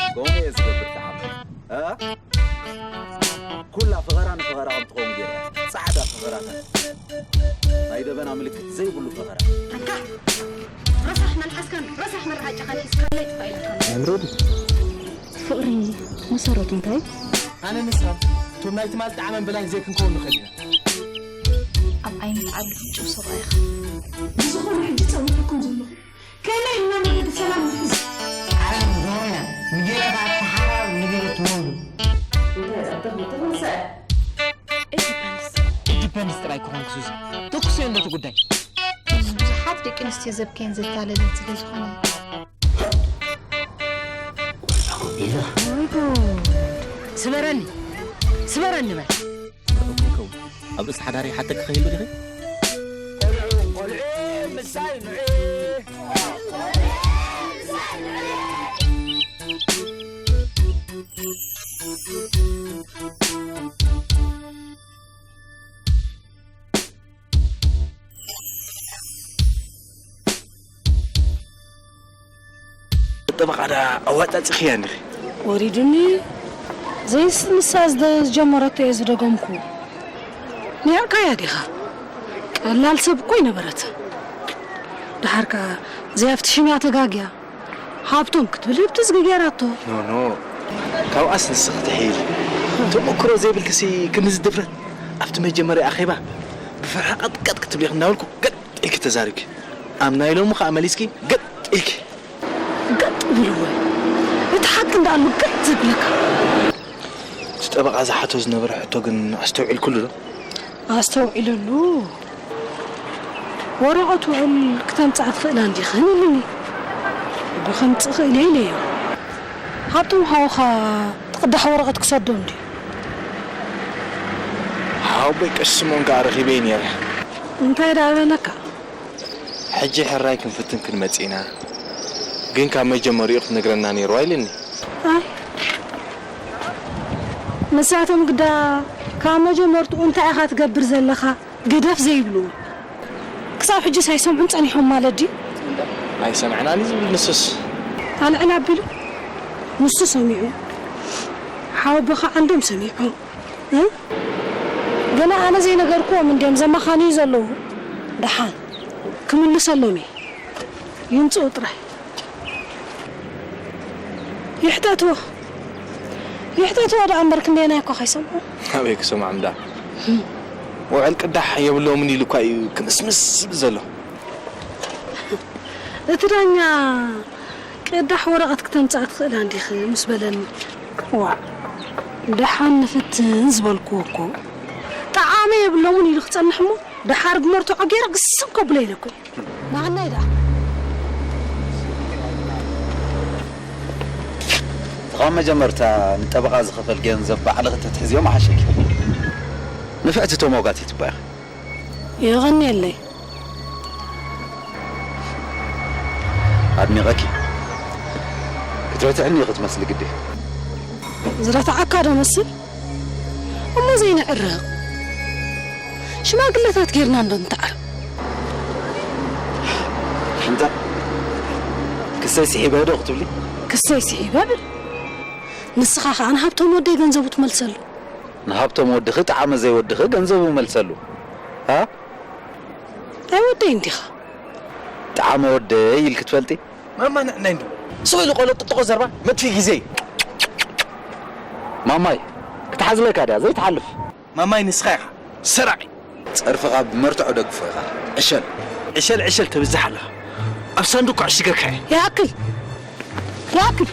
ከምኡ እየ ዝገብር ተዓመ። እ? ኩላ ፈኸራ ንፈኸራ ከም ትኸውን ገይረ። ጻዕዳ ፈኸራታት። ናይ ደበና ምልክት ዘይብሉ ፈኸራ። ኣታ! ረሳሕ መልሓስካን ረሳሕ መርዓጫኻን ሒዝካለይ ጥፋእ ኢለካ። መምረዲ። ፍቕሪ መሰረቱ እንታይ? ኣነ ንስኻ እቶም ናይ ትማል ጣዕመን ብላይን ዘይክንከውን ንኽእል ኢና። ኣብ ዓይኒ ዓቢ ፍንጭው ሰብኣይኻ። ንዝኾነ ሕጂ ጸዊዕኩም ዘለኹ። ከመይ ኢልና መገዲ ሰላም ንሕዝ? ዓለም ዞርና፣ ንገለ ከኣ ተሓራር ንገለ ትወሉ። እንታይ ጸብቕ ምትኽንሰ? It depends። It depends ጥራይ ክኾን ክሱዚ። ተኩሰዮ እንደቲ ጉዳይ። ብዙሓት ደቂ ኣንስትዮ ዘብክየን ዘታለለን ስለ ዝኾነ። ወይ ጉድ። ስበረኒ። ስበረኒ በል። ጽቡቕ ይከውን። ኣብ ርእሲ ሓዳር ይሓተኪ ከይህሉ ዲኺ? ቆልዑ፣ ቆልዑ፣ ምሳይ ንዑ። ጠበቓ ደኣ ኣዋጻጺኽያ እንዲኺ? ወሪዱኒ ዘይስ ንሳ ዝደ-፣ ዝጀመረቶ እየ ዝደገምኩ። ንያዕካያ ዲኻ? ቀላል ሰብ እኮ ኣይነበረትን። ደሓር ከኣ እዚኣ ኣብቲ ሽም እያ ተጋግያ። ሃብቶም ክትብል ህብቲ ዝግጌራቶ። ኖ፣ ኖ። ካብኣስ ንስኺ ትሕይሊ። ተመክሮ ዘይብልክሲ ክንዚ ድፍረት ኣብቲ መጀመርያ ኣኼባ ብፍርሒ ቀጥቀጥ ክትብሊ እናበልኩ ገጥ ኢልኪ ተዛሪብኪ። ኣብ ናይ ሎሚ ኸኣ መሊስኪ ገጥ ኢልኪ። ገጥ ብልዎ። እቲ ሓቂ እንዳኣሉ ገጥ ዘብለካ። እቲ ጠበቓ ዝሓቶ ዝነበረ ሕቶ ግን ኣስተውዒልክሉ ዶ? ኣስተውዒለሉ። ወረቐት ውዕል ክተምጽኣ ትኽእላ እንዲኽን ኢሉኒ። እሞ ከምጽእ እኽእል እየ ኢለዮ። ሃብቶም ሓውኻ እቲ ቅዳሕ ወረቐት ክሰዶ እንድዩ። ሓወቦይ ቀሺ ስምኦን ከኣ ረኺበዮ ነይረ። እንታይ ደኣ በለካ? ሕጂ ሕራይ ክንፍትን ክንመጽእ ኢና። ግን ካብ መጀመሪኡ ክትነግረና ነይርዋ ኢሉኒ። ኣይ፣ ንሳቶም ግዳ ካብ መጀመርትኡ እንታይ ኢኻ ትገብር ዘለኻ ግደፍ ዘይብሉ። ክሳብ ሕጂስ ኣይሰምዑን ጸኒሖም ማለት ድዩ? ኣይሰምዕናን እዩ ዝብል ንሱስ። ኣልዕል ኣቢሉ ንሱ ሰሚዑ፣ ሓወቦኻ ዓንዶም ሰሚዖም። እ? ገና ኣነ ዘይነገርክዎም እንድዮም ዘማኻንዩ ዘለዉ። ደሓን ክምልሰሎም እየ። ይምጽኡ ጥራይ። ይሕተትዎ። ይሕተትዎ ደኣ እምበር ክንደየናይ እኳ ከይሰምዑ። ኣበይ ክሰምዖም ደኣ? ውዕል ቅዳሕ የብሎምን ኢሉ እኳ እዩ ክምስምስ ዝብል ዘሎ። እቲ ዳኛ ቅዳሕ ወረቐት ክተምጽኣ ትኽእላ እንዲኺ ምስ በለኒ። ዋእ፣ ደሓን ንፍትን ዝበልክዎ እኮ። ጠዓመ የብሎምን ኢሉ ክጸንሕ እሞ፣ ደሓር ብመርትዖ ገይረ ግስም ከብሎ ኢለ እኮ። ንዓናይ ደኣ። እቲ ካብ መጀመርታ ንጠበቓ ዝኽፈል ገንዘብ ባዕልኺ ተትሕዝዮ ምሓሸኪ። ንፍዕቲ ተሟጋቲት እባ ኢኺ። የቐንየለይ። ኣድኒቐኪ። ክትርትዕኒ ኢኺ ትመስሊ ግዲ። ዝረትዓካ ዶ መስል? እሞ ዘይንዕረቕ። ሽማግለታት ጌርና እንዶ ንተዓረቕ። እንታይ? ክሰይ ስሒበ ዶ ክትብሊ? ክሰይ ስሒበ ብል። ንስኻ ኸኣ ንሃብቶም ወደይ ገንዘቡ ትመልሰሉ። ንሃብቶም ወድኺ ጠዓመ ዘይወድኺ ገንዘቡ መልሰሉ። ሃ? ኣይወደይ እንዲኻ። ጠዓመ ወደይ ኢልኪ ትፈልጢ? ማማ ንዕናይ እንዶ። ስቕ ኢሉ ቆሎ ጥጥቖ ዘርባ መጥፊ ግዜ። ማማይ፣ ክትሓዝለካ ድያ ዘይትሓልፍ? ማማይ ንስኻ ኢኻ ሰራቒ። ጸርፍኻ ብመርትዖ ደግፎ ኢኻ። ዕሸል። ዕሸል ዕሸል ተብዝሕ ኣለኻ። ኣብ ሳንዱቕ ክዕሽገካ እየ። ይኣክል! ይኣክል!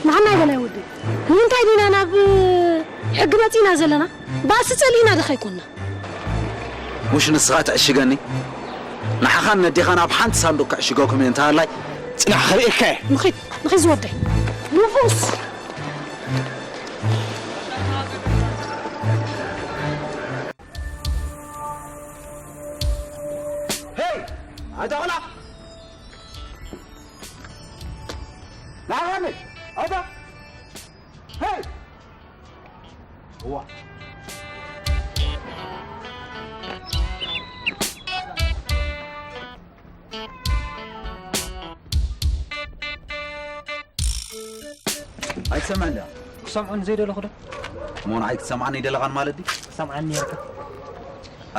ንዓና ይበላይ ወዲ። ንምንታይ ዲና ናብ ሕጊ መጺና ዘለና? ባእሲ ጸሊእና ዶ ከይኮንና? ሙሽ ንስኻ ትዕሽገኒ? ንዓኻን ነዴኻን ኣብ ሓንቲ ሳንዱቕ ክዕሽገኩም እየ እንተሃላይ ጽናሕ ክርእየካ እየ። ንኺድ፣ ንኺድ ዝወደይ። ንፉስ! ሄይ! ኣታ ቆልዓ! ንዓኻ ነይ! ኣታ! ሄይ! እዋ! ኣይትሰምዕን ድያ? ክሰምዖ ንዘይደለኹ ዶ? እሞ ንዓይ ክትሰምዓኒ ኣይደለኻን ማለት ድዩ? ክሰምዓኒ ነይርካ።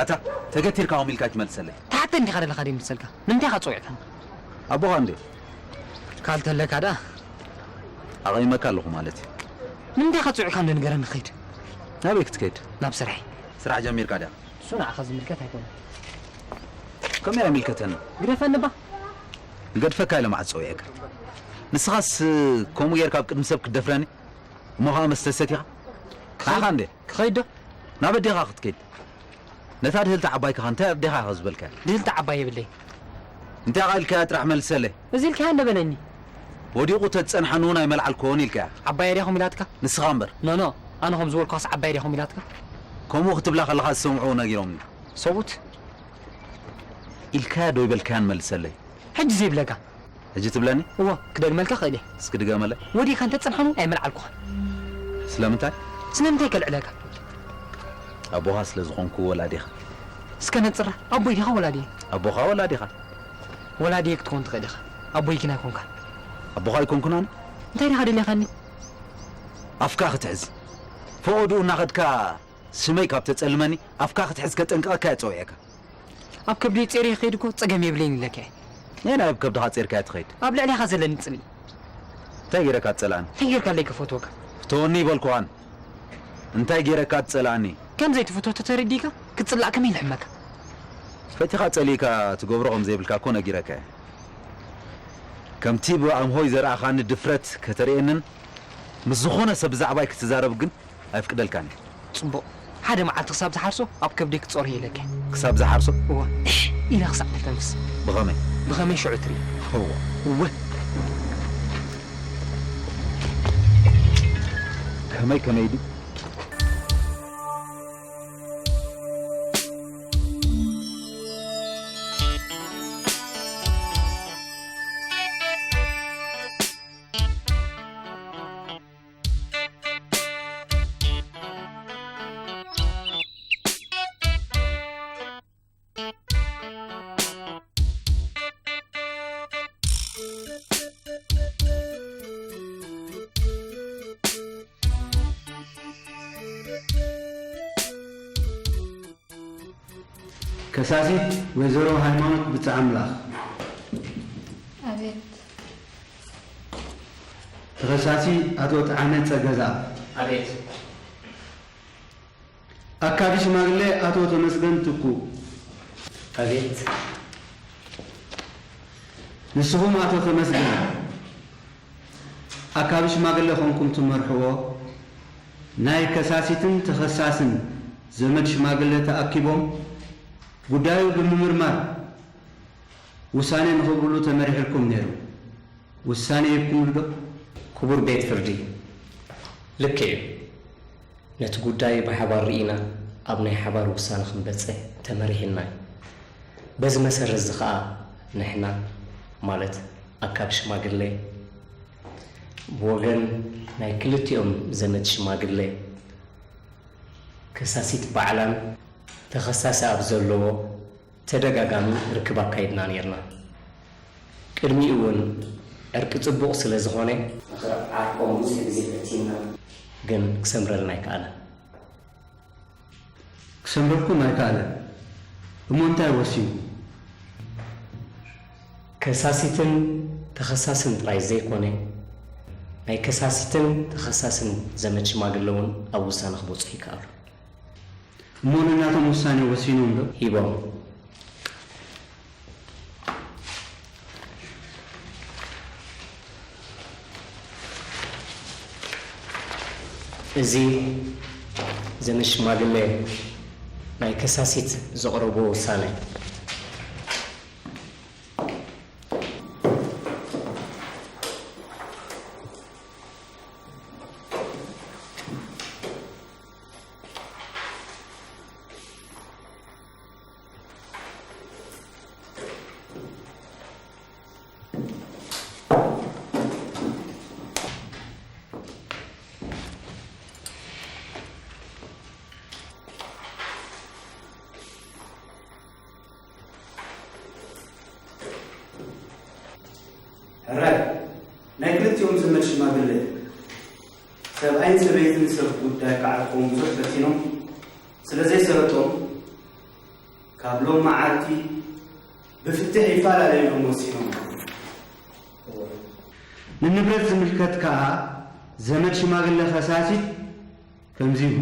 ኣታ፣ ተገቲርካ ከምኡ ኢልካ ኣይትመልሰለይ። ተሓተ እንዲኻ ደለኻ ድዩ መሰልካ? ንምንታይ ኢኻ ጸዊዕካኒ? ኣቦኻ እንድዩ። ካልተለካ ደኣ? ኣቐይመካ ኣለኹ ማለት እዩ። ንምንታይ ኢኻ ጸዊዕካ እንዶ ንገረኒ ክኸይድ? ናበይ ክትከይድ? ናብ ስርሐይ። ስራሕ ጀሚርካ ድያ? እሱ ንዓኻ ዝምልከት ኣይኮነን። ከመይ ኣይምልከተኒ? ግደፈኒ እባ። ንገድፈካ ኢለ መዓስ ጸዊዐካ? ንስኻስ ከምኡ ጌርካ ኣብ ቅድሚ ሰብ ክትደፍረኒ? እሞ ኸኣ መስተ ሰቲኻ? ንዓኻ እንዴ? ክኸይድ ዶ? ናብ ኣዴኻ ክትከይድ። ነታ ድህልቲ ዓባይካ እንታይ ኣዴኻ ኢኻ ዝበልካያ? ድህልቲ ዓባይ የብለይ። እንታይ ኢኻ ኢልካያ ጥራሕ መልሰለይ። እዚ ኢልካያ እንዶ በለኒ። ወዲቑ ተዝጸንሓኒ እውን ኣይመልዓልኩዎን ኢልካያ። ዓባይ ኣዴኹም ኢላትካ? ንስኻ እምበር። ኖ፣ ኖ፣ ኣነ ከም ዝበልኩኻስ ዓባይ ኣዴኹም ኢላትካ? ከምኡ ክትብላ ከለኻ ዝሰምዑ ነጊሮምኒ። ሰብኡት? ኢልካያ ዶ ይበልካያን መልሰለይ። ሕጂ ዘይብለካ። ሕጂ ትብለኒ? እወ፣ ክደግመልካ ክእል እየ። እስኪ ድገመለይ። ወዲኻ እንተጸንሓኒ ኣይመልዓልኩኻን። ስለምንታይ? ስለምንታይ ከልዕለካ? ኣቦኻ ስለ ዝኾንኩ ወላዲኻ። እስከ ነጽራ፣ ኣቦይ ዲኻ ወላዲ? ኣቦኻ ወላዲኻ። ወላዲየ ክትከውን ትኽእል ኢኻ። ኣቦይ ግን ኣይኮንካን። ኣቦኻ ኣይኮንኩን ኣነ? እንታይ ዲኻ ደሊኻኒ? ኣፍካ ክትሕዝ። ፈቐድኡ እናኸድካ ስመይ ካብ ተጸልመኒ፣ ኣፍካ ክትሕዝ ከጠንቅቐካ እየ ጸዊዐካ። ኣብ ከብደይ ጼረ ይኸይድ እኮ ጸገም የብለይን ኢለካ እየ። ነየናይ ኣብ ከብድኻ ጼርካ እያ ትኸይድ? ኣብ ልዕሌኻ ዘለኒ ጽልኢ። እንታይ ጌረካ ትጸልኣኒ? እንታይ ጌርካለይ ክፈትወካ? ፍተወኒ ይበልኩኻን። እንታይ ጌረካ ትጸልኣኒ? ከም ዘይትፍቶ ተተረዲእካ ክትጽላእ ከመይ ይልሕመካ? ፈቲኻ ጸሊእካ ትገብሮ ከም ዘይብልካ እኮ ነጊረካ እየ። ከምቲ ብኣምሆይ ዘርኣኻኒ ድፍረት ከተርእየንን ምስ ዝኾነ ሰብ ብዛዕባይ ክትዛረብ ግን ኣይፍቅደልካን እየ። ጽቡቕ። ሓደ መዓልቲ ክሳብ ዝሓርሶ ኣብ ከብደይ ክጾርዮ ኢለካ። ክሳብ ዝሓርሶ? እወ። እሽ ኢለ ክሳዕ ተተንፍስ። ብኸመይ? ብኸመይ ሽዑ ትርኢ። እወ። እወ። ከመይ ከመይ ድዩ? ከሳሲት ወይዘሮ ሃይማኖት ብጻ ኣምላኽ። ኣቤት። ተኸሳሲ ኣቶ ጠዓመ ጸገዛ። ኣቤት። ኣካቢ ሽማግሌ ኣቶ ተመስገን ትኩ። ኣቤት። ንስኹም ኣቶ ተመስገን ኣካቢ ሽማግሌ ኮንኩም ትመርሕዎ ናይ ከሳሲትን ተኸሳስን ዘመድ ሽማግሌ ተኣኪቦም ጉዳዩ ብምምርማር ውሳኔ ንኽብሉ ተመሪሕልኩም ነይሩ። ውሳኔ ሂብኩምሉ ዶ? ክቡር ቤት ፍርዲ፣ ልክዕ እዩ። ነቲ ጉዳይ ብሓባር ርኢና ኣብ ናይ ሓባር ውሳነ ክንበጽሕ ተመሪሕና እዩ። በዚ መሰረት እዚ ኸኣ ንሕና፣ ማለት ኣካብ ሽማግሌ፣ ብወገን ናይ ክልቲኦም ዘመድ ሽማግሌ፣ ከሳሲት ባዕላን ተኸሳሲ ኣብ ዘለዎ ተደጋጋሚ ርክብ ኣካይድና ኔርና። ቅድሚኡ እውን ዕርቂ ጽቡቕ ስለ ዝኾነ፣ ምኽሪ ዓርቆም ብዙሕ ግዜ ፈቲንና፣ ግን ክሰምረልና ኣይከኣለን። ክሰምረልኩም ኣይከኣለን። እሞ እንታይ ወሲንኩም? ከሳሲትን ተኸሳስን ጥራይ ዘይኮነ፣ ናይ ከሳሲትን ተኸሳስን ዘመድ ሽማግለ እውን ኣብ ውሳነ ክበጽሑ ይከኣሉ። እሞ ነናቶም ውሳኔ ወሲኖም ዶ? ሂቦም። እዚ ዘመድ ሽማግለ ናይ ከሳሲት ዘቕረቦ ውሳነ። ሕራይ ናይ ክልቲኦም ዘመድ ሽማግለ ሰብኣይን ሰበይትን ሰብ ጉዳይ ክዓርቆም ብዙሕ ፈቲኖም ስለ ዘይሰለጦም ካብ ሎም መዓልቲ ብፍትሕ ይፈላለዩሎም ወሲኖም። ንንብረት ዝምልከት ከኣ ዘመድ ሽማግለ ከሳሲት ከምዚ ይብሉ።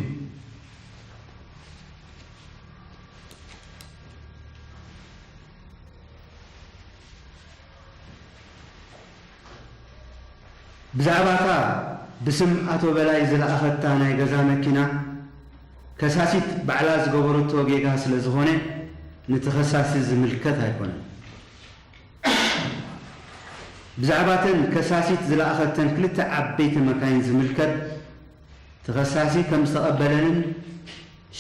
ብዛዕባ እታ ብስም ኣቶ በላይ ዝለኣኸታ ናይ ገዛ መኪና ከሳሲት ባዕላ ዝገበረቶ ጌጋ ስለ ዝኾነ ንተኸሳሲ ዝምልከት ኣይኮነን። ብዛዕባ እተን ከሳሲት ዝለኣኸተን ክልተ ዓበይቲ መካይን ዝምልከት ተኸሳሲ ከም ዝተቐበለንን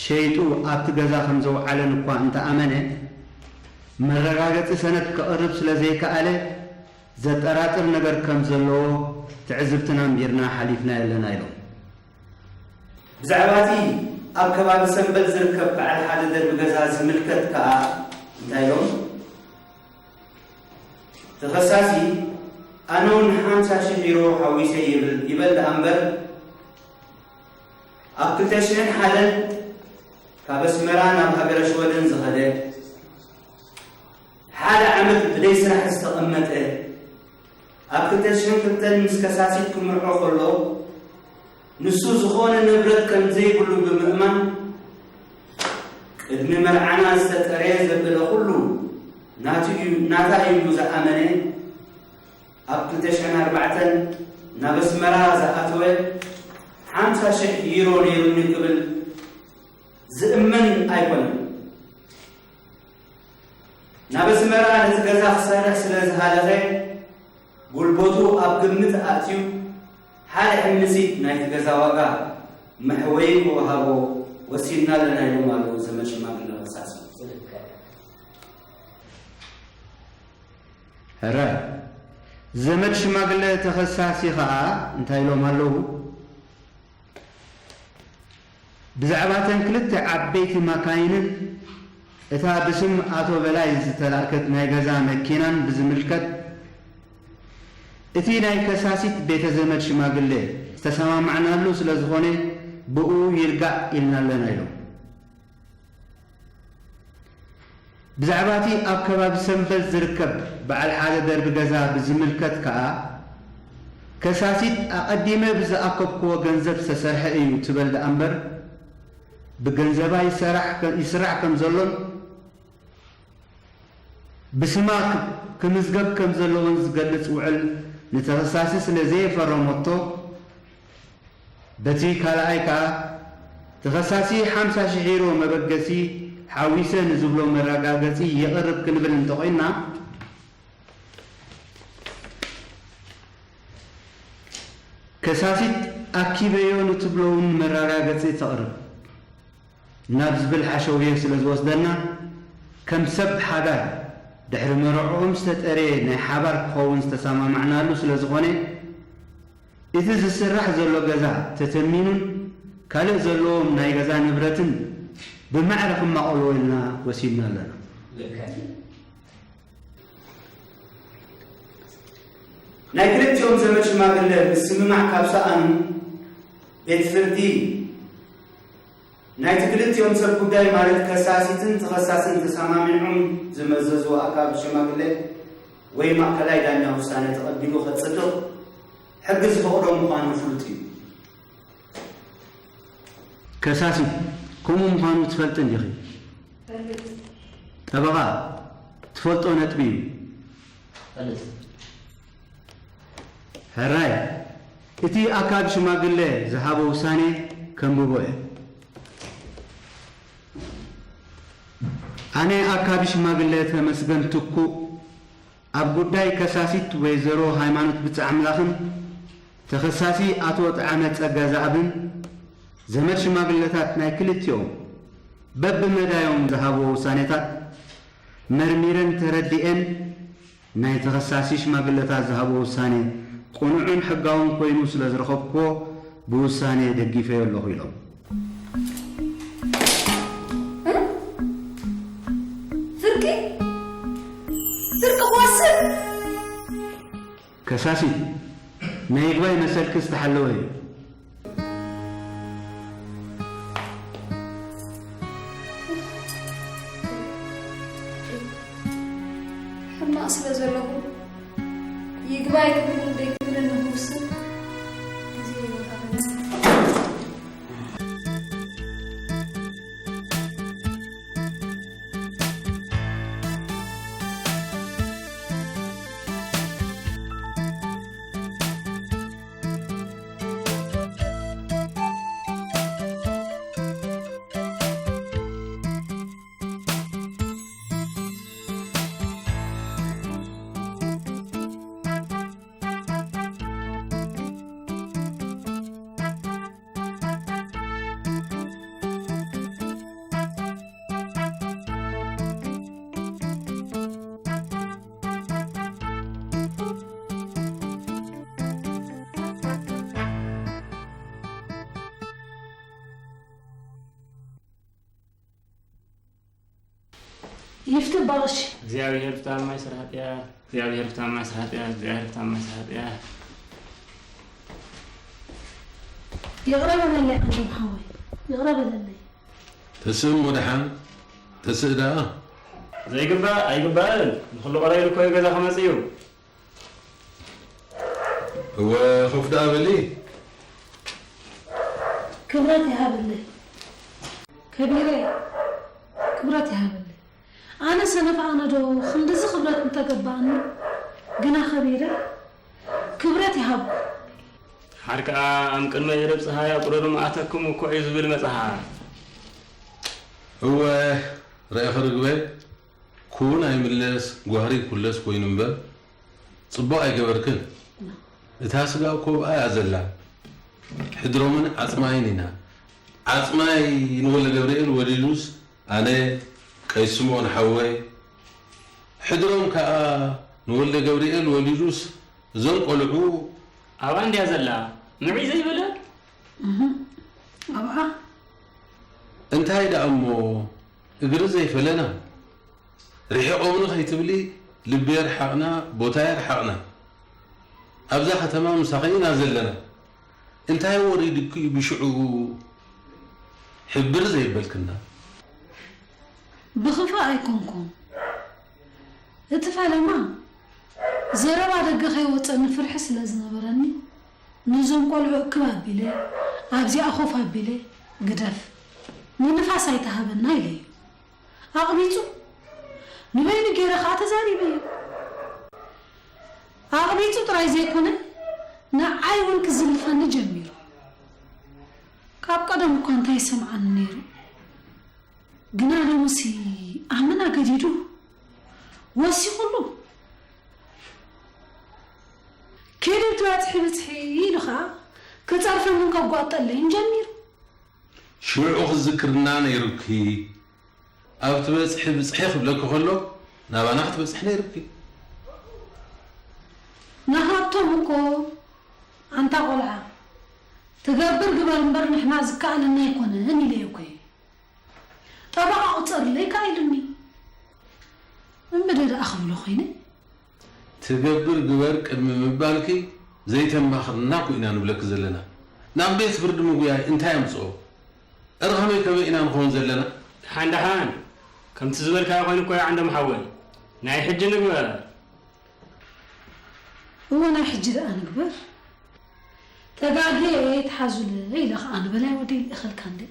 ሸይጡ ኣብቲ ገዛ ከም ዘውዓለን እኳ እንተኣመነ፣ መረጋገጺ ሰነድ ከቕርብ ስለ ዘይከኣለ ዘጠራጥር ነገር ከም ዘለዎ ትዕዝብትና ኣንቢርና ሓሊፍና የለና ኢሎም። ብዛዕባ እቲ ኣብ ከባቢ ሰምበል ዝርከብ በዓል ሓደ ደርቢ ገዛ ዝምልከት ከኣ እንታይ ኢሎም? ተኸሳሲ ኣነ እውን ሓምሳ ሽሕ ዩሮ ሓዊሰ ይብል ይበል ደኣ እምበር ኣብ ክልተ ሽሕን ሓደን ካብ ኣስመራ ናብ ሃገረ ሽወደን ዝኸደ ሓደ ዓመት ብደይ ስራሕ ዝተቐመጠ ኣብ ክልተ ሽሕን ክልተን ምስ ከሳሲት ክምርዖ ከሎ ንሱ ዝኾነ ንብረት ከም ዘይብሉ ብምእማን ቅድሚ መርዓና ዝተጠረየ ዘበለ ኩሉ ናቱ እዩ ናታ እዩ ኢሉ ዝኣመነ ኣብ ክልተ ሽሕን ኣርባዕተን ናብ ኣስመራ ዝኣተወ ሓምሳ ሽሕ ዩሮ ነይሩኒ ክብል ዝእመን ኣይኮነን። ናብ ኣስመራ ነቲ ገዛ ክሰርሕ ስለ ዝሃለኸ ጉልበቱ ኣብ ግምት ኣእትዩ ሓደ ሕምሲት ናይቲ ገዛ ዋጋ መሕወዪ ክወሃቦ ወሲንና ኣለና ኢሎም ኣለዉ ዘመድ ሽማግለ ከሳሲ። ሕራይ ዘመድ ሽማግለ ተኸሳሲ ኸኣ እንታይ ኢሎም ኣለዉ? ብዛዕባ እተን ክልተ ዓበይቲ ማካይንን እታ ብስም ኣቶ በላይ ዝተላእከት ናይ ገዛ መኪናን ብዝምልከት እቲ ናይ ከሳሲት ቤተ ዘመድ ሽማግለ ዝተሰማማዕናሉ ስለ ዝኾነ ብኡ ይርጋእ ኢልና ኣለና ኢሎም። ብዛዕባ እቲ ኣብ ከባቢ ሰንበል ዝርከብ በዓል ሓደ ደርቢ ገዛ ብዝምልከት ከኣ፣ ከሳሲት ኣቐዲመ ብዝኣከብክዎ ገንዘብ ዝተሰርሐ እዩ ትበል ደኣ እምበር፣ ብገንዘባ ይሰራሕ ከ-፣ ይስራሕ ከም ዘሎን ብስማ ክ-፣ ክምዝገብ ከም ዘለዎን ዝገልጽ ውዕል ንተኸሳሲ ስለ ዘየፈረመቶ፣ በቲ ካልኣይ ከኣ፣ ተኸሳሲ ሓምሳ ሽሕ ዩሮ መበገሲ ሓዊሰ ንዝብሎ መረጋገጺ የቕርብ ክንብል እንተኾይንና፣ ከሳሲት ኣኪበዮ ንትብሎ እውን መረጋገጺ ተቕርብ ናብ ዝብል ሓሸውየ ስለ ዝወስደና፣ ከም ሰብ ሓዳር ድሕሪ መርዕኦም ዝተጠርየ ናይ ሓባር ክኸውን ዝተሰማማዕናሉ ስለ ዝኾነ፣ እቲ ዝስራሕ ዘሎ ገዛ ተተሚኑን ካልእ ዘለዎም ናይ ገዛ ንብረትን ብማዕረ ክማቐልዎ ኢልና ወሲንና ኣለና። ናይ ክልቲኦም ዘመድ ሽማግለ ምስምማዕ ካብ ሰኣኑ፣ ቤት ፍርዲ ናይቲ ክልቲኦም ሰብ ጉዳይ ማለት ከሳሲትን ተኸሳስን ተሰማሚዖም ዝመዘዝዎ ኣካብ ሽማግለ ወይ ማእከላይ ዳኛ ውሳነ ተቐቢሉ ከጽድቕ ሕጊ ዝፈቕዶ ምዃኑ ፍሉጥ እዩ። ከሳሲት ከምኡ ምዃኑ ትፈልጥን ዲኺ? ጠበቓ፣ ትፈልጦ ነጥቢ እዩ። ሕራይ፣ እቲ ኣካቢ ሽማግለ ዝሃቦ ውሳኔ ከንብቦ እየ። ኣነ ኣካቢ ሽማግለ ተመስገን ትኩእ፣ ኣብ ጉዳይ ከሳሲት ወይዘሮ ሃይማኖት ብጻ ኣምላኽን ተኸሳሲ ኣቶ ጠዓመ ጸጋ ዛዕብን ዘመድ ሽማግለታት ናይ ክልቲኦም በብመዳዮም ዝሃብዎ ውሳኔታት መርሚረን ተረዲኤን ናይ ተኸሳሲ ሽማግለታት ዝሃብዎ ውሳኔ ቅኑዕን ሕጋውን ኮይኑ ስለ ዝረኸብክዎ ብውሳኔ ደጊፈዮ ኣለኹ ኢሎም። ፍርቂ ፍርቂ ክወስድ ከሳሲት ናይ ይግባይ መሰልኪ ዝተሓለወ እዩ። ሕማቕ ስለ ዘለኹ ይግባይ ክብልን ደይክብልን ንኽውስን ግዜ ይወሃበኒ። ይፍትባሽ እግዚኣብሔር ፍትሃ ማይ ስራሕ ጥያ እግዚኣብሔር ፍትሃ ማይ ስራሕ ጥያ እግዚኣብሔር ፍትሃ ማይ ስራሕ ጥያ ይቕረ በለለይ ዓንዶም ሓወይ ይቕረ በለለይ። ተስእም ወድሓን ተስእ ደኣ ዘይግባእ ኣይግባእን ንኹሉ ቀረይሉ እኮ እዩ ገዛ ክመጽእ እዩ እወ ኮፍ ደኣ በሊ። ክብረት ይሃበለይ ከቢረ ክብረት ይሃበለይ። ኣነ ሰነፍ ኣነ ዶ ክንድዚ ክብረት ምተገባእኒ ግና ከቢረ ክብረት ይሃቡ። ሓር ከኣ ኣም ቅድመ ይርብ ጸሃይ ኣቁረሩ መኣተኩም እኮ እዩ ዝብል መጽሓፍ። እወ ርኢኺ ርግበ ኩን ኣይምለስ ጓህሪ ይኩለስ ኮይኑ እምበር ጽቡቕ ኣይገበርክን። እታ ስጋ እኮ ብኣ እያ ዘላ። ሕድሮምን ዓጽማይን ኢና። ዓጽማይ ንወለ ገብርኤል ወሊዱስ ኣነ ቀይስምኦን ሓወይ ሕድሮም ከኣ ንወልደ ገብርኤል ወሊዱስ እዞም ቆልዑ ኣብኣ እንድያ ዘላ ምዕይ ዘይበለ ኣብኣ እንታይ ደኣ እሞ እግሪ ዘይፈለና ርሒቖምኒ ከይትብሊ ልቢ የርሓቕና ቦታ የርሓቕና ኣብዛ ከተማ ምሳኺ ኢና ዘለና እንታይ ወሪድኪ እዩ ብሽዑ ሕብር ዘይበልክና? ብኽፋእ ኣይኮንኩን። እቲ ፈለማ ዘረባ ደገ ከይወፀኒ ፍርሒ ስለ ዝነበረኒ ነዞም ቆልዑ እክብ ኣቢለ ኣብዚኣ ኮፍ ኣቢለ ግደፍ ንንፋስ ኣይትሃበና ኢለዮ። ኣቕቢጹ ንበይኑ ገይረ ከኣ ተዛሪበዮ። ኣቕቢጹ ጥራይ ዘይኮነ ንዓይ እውን ክዝልፈኒ ጀሚሩ። ካብ ቀደም እኳ እንታይ ይሰምዓኒ ነይሩ፣ ግና ሎምሲ ኣመና ገዲዱ ወሲኹሉ። ኪዲ ብትበጽሒ ብጽሒ ኢሉ ኸኣ ክጸርፈንን ከጓጠለይን ጀሚሩ። ሽዑ ክዝክርና ነይሩኪ። ኣብ ትበጽሒ ብጽሒ ክብለኪ ከሎ ናባና ክትበጽሒ ነይሩኪ። ንሃብቶም እኮ ኣንታ ቆልዓ ትገብር ግበር እምበር ንሕና ዝከኣለና ኣይኮነን ኢለዮ እኮ እየ። ጠበቓ ቁጸርለይ ከኣ ኢሉኒ። እምበደ ደኣ ክብሎ ኮይነ። ትገብር ግበር ቅድሚ ምባልኪ ዘይተማኽርና እኮ ኢና ንብለኪ ዘለና። ናብ ቤት ፍርዲ ምጉያይ እንታይ ኣምጽኦ? እረ ከመይ ከመይ ኢና ንኸውን ዘለና? ደሓን ደሓን ከምቲ ዝበልካዮ ኮይኑ እኮ እዩ ዓንዶም ሓወይ። ናይ ሕጂ ንግበር። እወ ናይ ሕጂ ደኣ ንግበር። ተጋግየ እየ ተሓዙለይ ኢለ ኸዓ ንበላይ ወደይ ልእኸልካ እንዴ።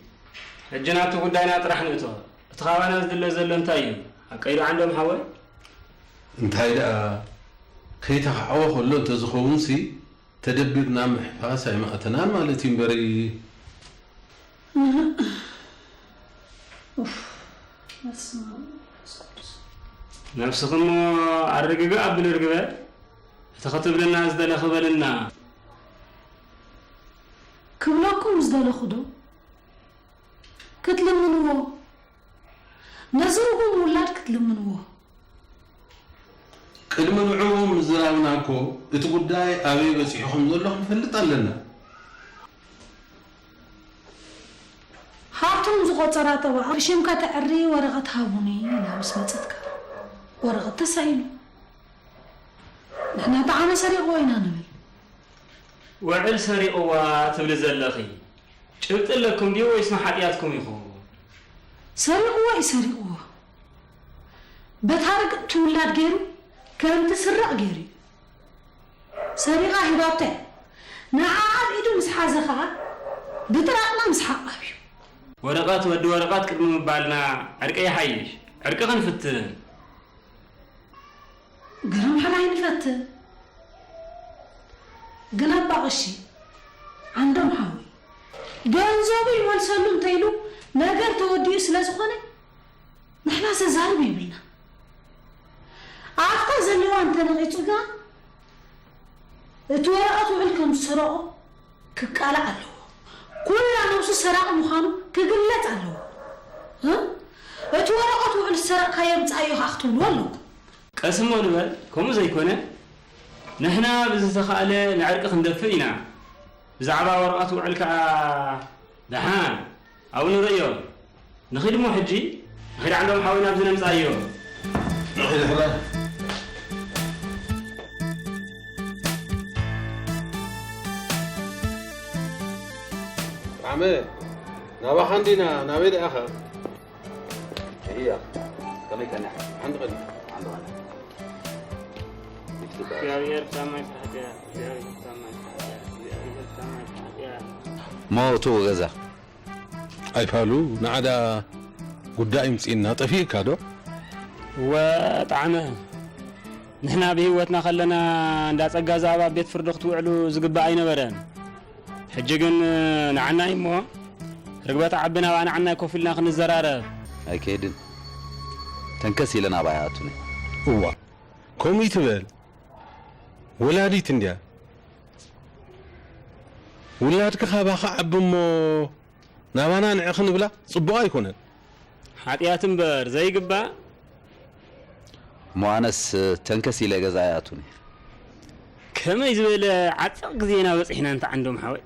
ሕጂ ናብቲ ጉዳይና ጥራሕ ንእቶ። እቲ ኻባና ዝድለ ዘሎ እንታይ እዩ? ኣቀይዱ ዓንዶም ሓወይ? እንታይ ደኣ ከይተኻዕወ ከሎ እንተዝኸውንሲ ተደቢርና ምሕፋስ ኣይመእተናን ማለት እዩ እምበሪ። ኡፍ፣ በስመ ኣብ ወመንፈስ ቅዱስ። ነብስኺ እሞ ኣረግግእ ኣብል ርግበ፣ እቲ ክትብልና ዝደለኺ በልና። ክብለኩም ዝደለኹ ዶ? ክትልምንዎ፣ ነዚ ርጉም ውላድ ክትልምንዎ። ቅድሚ ንዕኡ ምዝራብና እኮ እቲ ጉዳይ ኣበይ በጺሑ ከም ዘሎ ክንፈልጥ ኣለና። ሃብቶም ዝቖጸራ ጠበቓ ብሽምካ ተዕሪ ወረቐት ሃቡኒ ኢላ ምስ መጸትካ ወረቐት ተሳኢኑ። ንሕና ጠዓመ ሰሪቕዎ ኢና ንብል። ውዕል ሰሪቕዋ ትብሊ ዘለኺ ጭብጢ ኣለኩም ድዩ ወይስ ንሓጢኣትኩም ኢኹም? ሰሪቕዎ እዩ ሰሪቕዎ። በታ ርግእቲ ውላድ ገይሩ ከም ትስረቕ ገይሩ እዩ። ሰሪቓ ሂባቶ እያ። ንዓ ኣብ ኢዱ ምስ ሓዘ ኸዓ ብጥራጥና ምስሓቕ ኣብዩ። ወረቐት ወዲ ወረቐት ቅድሚ ምባልና ዕርቂ ይሓይሽ። ዕርቂ ክንፍትን። ግርም ሕራይ ንፈትን። ግን ኣባ ቐሺ ዓንዶም ሓወይ ገንዘቡ ይመልሰሉ እንተኢሉ ነገር ተወዲኡ ስለ ዝኾነ ንሕና ዘዛርብ የብልና። ኣፍካ ዘለዋ እንተነቒጹ ግና እቲ ወረቐት ውዕል ከም ዝሰረቖ ክቃላዕ ኣለዎ። ኩላ ነብሱ ሰራቒ ምዃኑ ክግለጽ ኣለዎ። እ? እቲ ወረቐት ውዕል ዝሰረቕካዮ ምጻእዮ ከኣ ክትብልዎ ኣለኩም። ቀስ እሞ ንበል፣ ከምኡ ዘይኮነ ንሕና ብዝተኻእለ ንዕርቂ ክንደፍእ ኢና። ብዛዕባ ወረቐት ውዕል ከኣ ደሓን ኣብኡ ንርእዮ። ንኺድ እሞ ሕጂ ንኺድ ዓንዶም ሓወይ ናብዚ ነምጽኣዮ። ንኺድ ሕራይ። ጣዕመ ናባኻ እንዲና ናበይ ደኣኻ? እያ ከመይ ቀኒኻ? ሓንቲ ቀኒኻ። ሓንቲ ቀኒኻ። እግዚኣብሔር ታማኝ ተሓጥያ፣ እግዚኣብሔር ታማኝ ተሓጥያ፣ እግዚኣብሔር ታማኝ ተሓጥያ። እሞ እትው ገዛ ኣይፋሉ ንዓዳ ጉዳይ ምጽእና ጠፊእካ ዶ? እወ ጣዕመ ንሕና ብህይወትና ከለና እንዳ ጸጋ ዝኣብ ኣብ ቤት ፍርዲ ክትውዕሉ ዝግባእ ኣይነበረን። ሕጂ ግን ንዓናይ እሞ ርግበት ዓቢ ናብኣ ንዓናይ ኮፍ ኢልና ክንዘራረብ። ኣይከይድን ተንከስ ኢለ ናብኣ ይኣቱኒ። እዋ ከምኡ ይትበል ወላዲት እንድያ ውላድኪ ካባኻ ዓቢ እሞ ናባና ንዒ ክንብላ ጽቡቕ ኣይኮነን። ሓጢኣት እምበር ዘይግባእ። እሞ ኣነስ ተንከስ ኢለ ገዛ ኣይኣቱን እየ። ከመይ ዝበለ ዓጸቕ ግዜና በጺሕና እንተ ዓንዶም ሓወይ።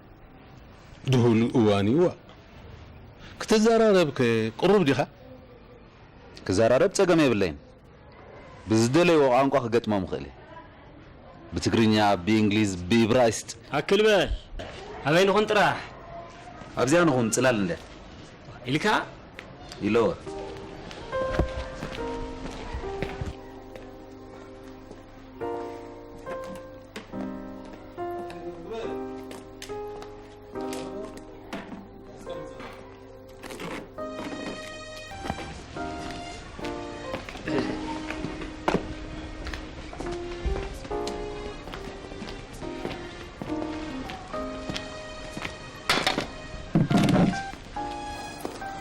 ድሁል እዋን እዩ እዋ። ክትዘራረብከ ቅሩብ ዲኻ? ክዘራረብ ጸገም የብለይን። ብዝደለይዎ ቋንቋ ክገጥሞም እኽእል እየ። ብትግርኛ፣ ብእንግሊዝ፣ ብኢብራይስጥ። ኣክል በል። ኣበይ ንኹን ጥራሕ። ኣብዚኣ ንኹን ጽላል እንደ። ኢልካ? ኢለወ።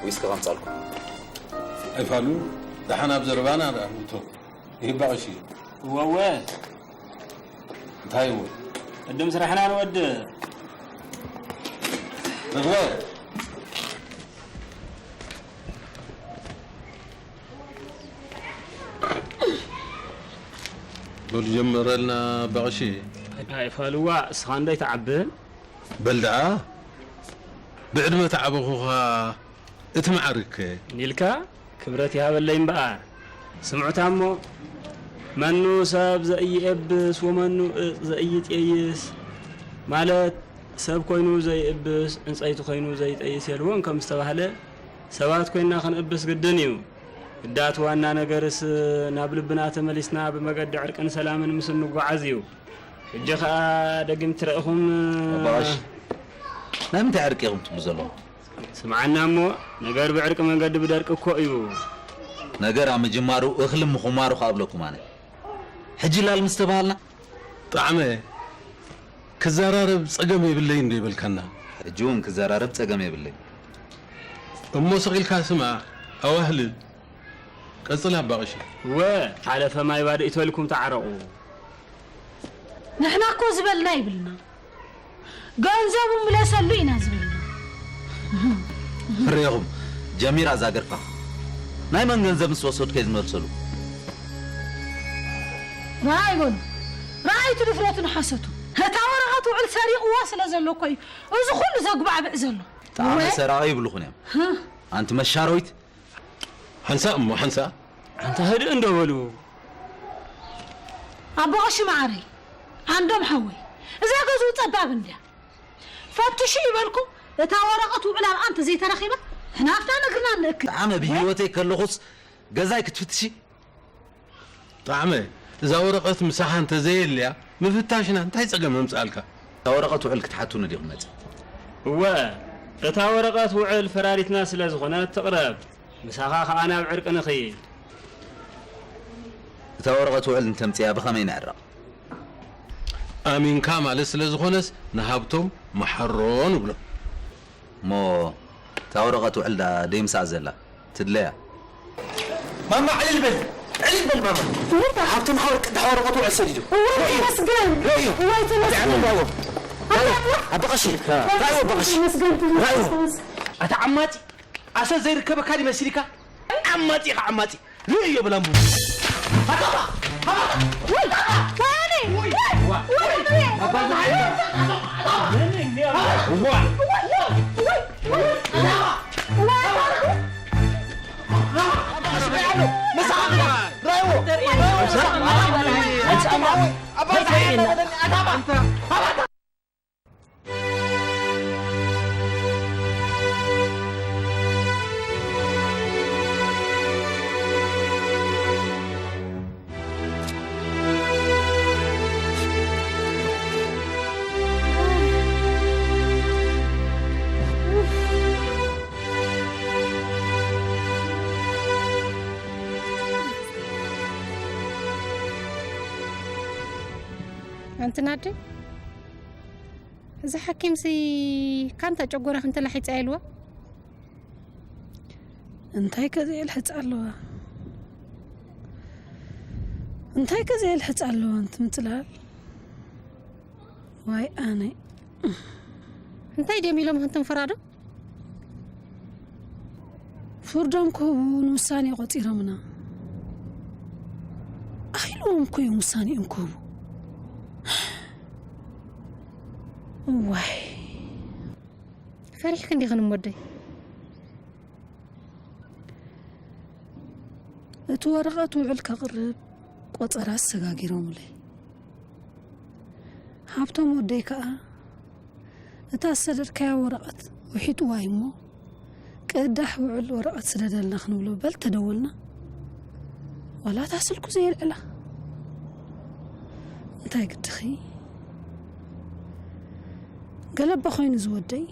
ዊስኪ ከምጻልኩም። ኣይፋሉ ደሓን ኣብ ዘረባና ደኣ ንእቶ። ይህባ ቀሺ። እወ እወ። እንታይ እወ? ቅድም ስራሕና ንወድእ። ርግበ። በሉ ጀመረልና ኣባ ቀሺ። ኣይፋልዋ እስኻ እንዶ ኣይትዓብን። በል ደኣ ብዕድመ ተዓበኹኻ እቲ መዓርግከ? ኢልካ ክብረት ይሃበለይ እምበኣር። ስምዑታ እሞ፣ መኑ ሰብ ዘኢየብስ ወመኑ እፅ ዘኢይጤይስ፣ ማለት ሰብ ኮይኑ ዘይእብስ፣ ዕንጸይቲ ኮይኑ ዘይጠይስ የልቦን ከም ዝተባህለ፣ ሰባት ኮይንና ክንእብስ ግድን እዩ። ግዳ እቲ ዋና ነገርስ ናብ ልብና ተመሊስና ብመገዲ ዕርቅን ሰላምን ምስ እንጓዓዝ እዩ። ሕጂ ኸኣ ደጊም ትረእኹም ኣባ ቀሺ፣ ናይ ምንታይ ዕርቂ ኢኹም ትብሉ ዘለኹም? ስምዓና እሞ፣ ነገር ብዕርቂ መንገዲ ብደርቂ እኮ እዩ። ነገር ኣብ ምጅማሩ እኽሊ ምኹማሩ ኸኣ እብለኩም ኣነ። ሕጂ ላል ምስ ተባሃልና። ጣዕመ፣ ክዘራረብ ጸገም የብለይን ዶ ይበልካና? ሕጂ እውን ክዘራረብ ጸገም የብለይ። እሞ ስቕ ኢልካ ስማዕ፣ ኣዋህልል። ቀጽል ኣባ ቀሺ። እወ፣ ሓለፈ ማይ ባዶ ይትበልኩም ተዓረቑ። ንሕና እኮ ዝበልና ይብልና። ገንዘቡ ምለሰሉ ኢና ዝበልና። ፍሬኹም፣ ጀሚራ እዛ ገርፋ። ናይ መን ገንዘብ ምስ ወሰድኩ እየ ዝመልሰሉ? ረኣይ በሉ። ረኣይ እቲ ድፍረቱን ሓሰቱ። እታ ወረቐት ውዕል ሰሪቕዋ ስለ ዘሎ እኮ እዩ እዚ ኩሉ ዘጉባዕብዕ ዘሎ። ጣዕመ እወ። ሰራቒ ይብልኹን እዮም። ሃ። ኣንቲ መሻረዊት። ሓንሳእ እሞ ሓንሳእ። ኣንታ ህድእ እንዶ በሉ። ኣቦ ቀሺ መዓረይ፣ ዓንዶም ሓወይ፣ እዛ ገዝኡ ጸባብ እንድያ። ፈትሹ ይበልኩ፣ እታ ወረቐት ውዕል ኣብኣ እንተዘይተረኺባ፣ ንሕና ኣብታ ነግርና ንእክብ። ጣዕመ ብህይወተይ ከለኹስ ገዛይ ክትፍትሺ? ጣዕመ፣ እዛ ወረቐት ምሳኻ እንተዘየልያ፣ ምፍታሽና እንታይ ጸገም የምጽኣልካ? እታ ወረቐት ውዕል ክትሓቱኒ ዲኹም መጺ? እወ፣ እታ ወረቐት ውዕል ፈራሪትና ስለ ዝኾነት ትቕረብ። ምሳኻ ኸኣ ናብ ዕርቂ ንኺድ። እታ ወረቐት ውዕል እንተምጽያ ብኸመይ ንዕረቕ? ኣሚንካ ማለት ስለ ዝኾነስ ንሃብቶም መሓሮ ንብሎ። እሞ እታ ወረቐት ውዕል ደኣ ደይ ምስኣ ዘላ? ትድለያ? ማማ ዕልል በል፣ ዕልል በል ማማ። እንታይ? ሃብቶም ሓወር ቅዳሕ ወረቐት ውዕል ሰዲዱ። እዋይ ተመስገን። ርእዩ። እዋይ ተመስገን። ራእይዎ። ኣታ ኣታ ኣባ ቀሺ። ራእይዎ ኣባ ቀሺ። ተመስገን። ራእይዎ። ተመስገን። ኣታ ዓማጺ፣ ኣሰር ዘይርከበካ ድዩ መሲልካ? ዓማጺ ኢኻ ዓማጺ። ርእዮ ብላምቡ። ኣንቲ ናደይ፣ እዚ ሓኪምሲ ካንታ ጨጎራኺ እንተላሒጻ ኢልዋ። እንታይ ከ ዘየልሕጻ ኣለዋ? እንታይ ከ ዘየልሕጻ ኣለዋ? ኣንቲ ምጽላል። ዋይ ኣነ። እንታይ ድዮም ኢሎም ክንትንፈራ ዶ? ፍርዶም ክህቡ ንውሳኔ ቆጺሮምና። ኣኺልዎም እኮ እዮም ውሳኔኦም ክህቡ። እዋይ። ፈሪሕክን ዲኽን እሞ ኣደይ? እቲ ወረቐት ውዕል ከቕርብ ቆጸራ ኣሰጋጊሮምለይ። ሃብቶም ወደይ ከኣ እታ ዝሰደድካያ ወረቐት ውሒጥዋ እዩ እሞ፣ ቅዳሕ ውዕል ወረቐት ስደደልና ክንብሎ በል ተደወልና፣ ዋላ እታ ስልኩ ዘየልዕላ። እንታይ ግድኺ? ገለባ ኮይኑ ዝወደይ።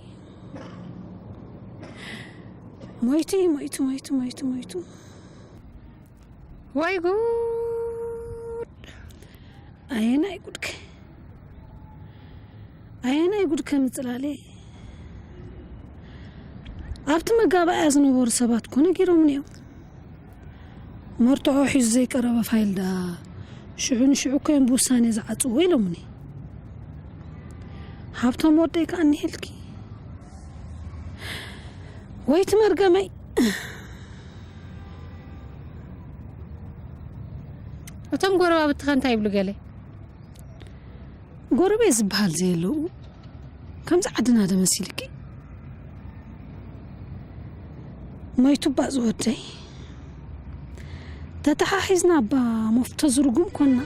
ሞይቱ እዩ፣ ሞይቱ፣ ሞይቱ፣ ሞይቱ፣ ሞይቱ። ወይ ጉድ! ኣየናይ ጉድከ! ኣየናይ ጉድከ ምጽላለ! ኣብቲ መጋባእያ ዝነበሩ ሰባት እኮ ነጊሮምኒ እዮም። መርትዖ ሒዙ ዘይቀረበ ፋይል ደኣ ሽዑ ንሽዑ እኮ እዮም ብውሳኔ ዝዓጽዎ ኢሎምኒ። ሃብቶም ወደይ ከኣ እኒሄልኪ። ወይ እቲ መርገመይ! እቶም ጎረባብትኸ እንታይ ይብሉ ገለ? ጎረቤት ዝበሃል ዘየለዉ ከምዚ ዓድና ዶ መሲልኪ? ሞይቱ እባ ዝወደይ። ተተሓሒዝና እባ መፍቶ ዝርጉም ኮና።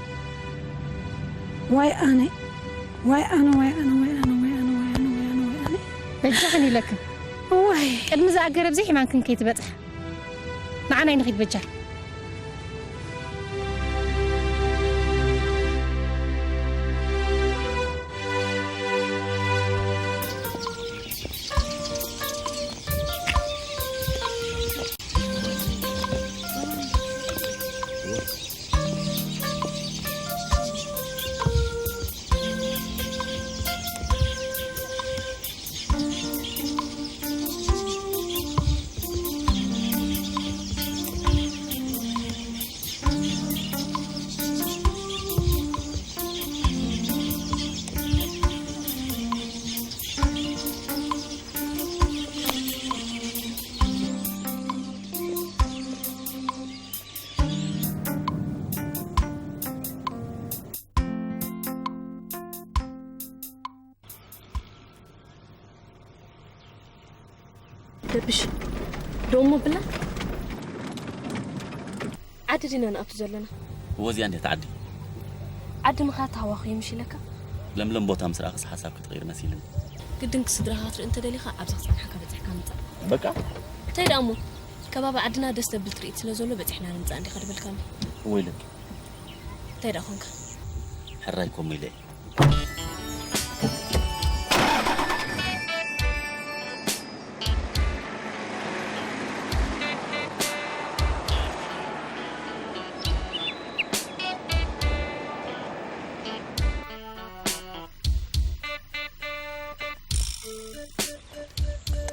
ዋይ ኣነ፣ ዋይ ኣነ፣ ዋይ ኣነ፣ ዋይ ኣነ፣ ዋይ ኣነ፣ ዋይ ኣነ፣ ዋይ ኣነ፣ ዋይ ኣነ። በጃኽን ኢለክን። እዋይ። ቅድሚ ዝኣገረ ብዘይ ሕማንክን ከይትበጽሓ። ንዓናይ ንኺድ በጃ። ብሽ ደሞ ብላ ዓዲ ዲና ንኣቱ ዘለና። እወ እዚኣ እንዴት ዓዲ? ዓዲ ምኻድ ተሃዋኹ ይምሽ ኢለካ። ለምለም ቦታ ምስ ረኣኽስ ሓሳብ ክትቕይር መሲልኒ። ግድን ክስድራኻ ክትርኢ እንተደሊኻ ኣብዚ ክጸንሓካ በጺሕካ ምጻእ። በቃ። እንታይ ደኣ እሞ ከባቢ ዓድና ደስ ዘብል ትርኢት ስለ ዘሎ በጺሕና ንምጻእ እንዲኻ ድበልካኒ። ወይለኪ። እንታይ ደኣ ኾንካ? ሕራይ ኮሙ ኢለ እየ።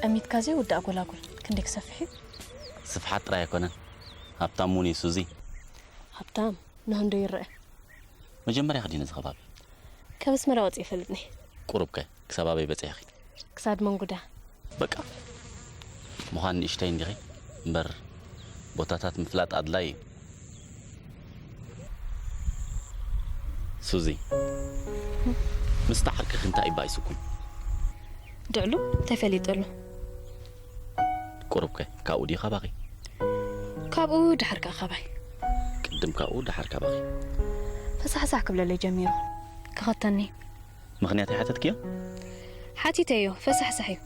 ጠሚትካ ዘይውዳእ ጎላጉል ክንደይ ክሰፍሕ እዩ? ስፍሓት ጥራይ ኣይኮነን፣ ሃብታም እውን እዩ ሱዚ። ሃብታም ንህንዶ ይረአ። መጀመርያ ክዲ ነዚ ከባቢ? ካብ ኣስመራ ወፂእ ይፈልጥኒ። ቁሩብ ከ ክሳብ ኣበይ በፂሕኺ? ክሳድ መንጉዳ። በቃ ምዃን ንእሽተይ እንዲኺ እምበር ቦታታት ምፍላጥ ኣድላይ እዩ። ሱዚ፣ ምስቲ ዓርክኺ እንታይ እዩ ባይስኩም? ድዕሉ እንታይ ፈሊጠሉ? ቁሩብ ከ ካብኡ ድዩ ካባኺ? ካብኡ ድሓር ከኣ ካባይ። ቅድም ካብኡ ድሓር ካባኺ። ፈሳሕሳሕ ክብለለይ ጀሚሩ። ክኸተኒ። ምኽንያት ኣይሓተትክዮ? ሓቲተዮ፣ ፈሳሕሳሕ እዩ።